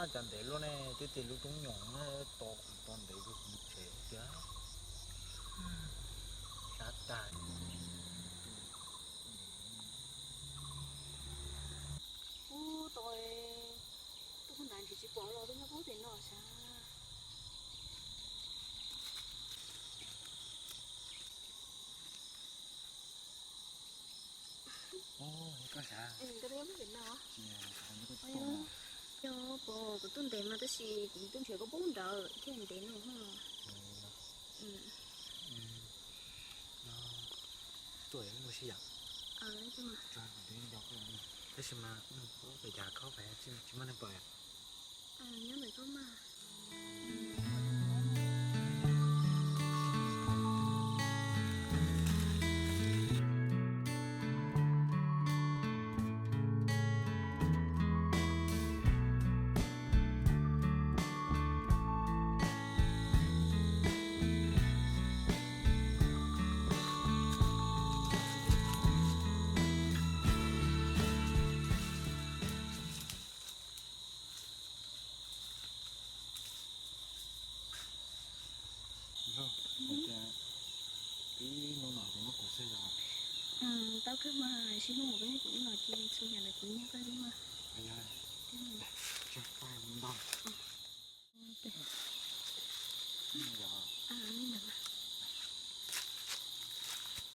Cas ntev luaj ne, twb tias lub roob nyoos to kuv to ntev rau kuv tsev tiag. Sab tag. Ub, tau, tuaj pug nrad ntshe tsis pom los tuaj nyob pub tim no sas. Koj sas, koj tuaj nyob pub tim no. Yog pom kuv tuaj ntev mas tab sis kuv tuaj nrhiav koj pub nrad thiaj ntev no. Tuaj ua si yom. Tab sis mas peb cas khaub pes tsis muaj neeg pom. Nyob ntawm koj mas. Hais tias pib hnub no kuv muab kuv xwb yog? Tau kawg mas, sib hnub mus peb kuv ib los ces txhua yam ntawm kuv nyiag kawg li mas. Yog, ntau.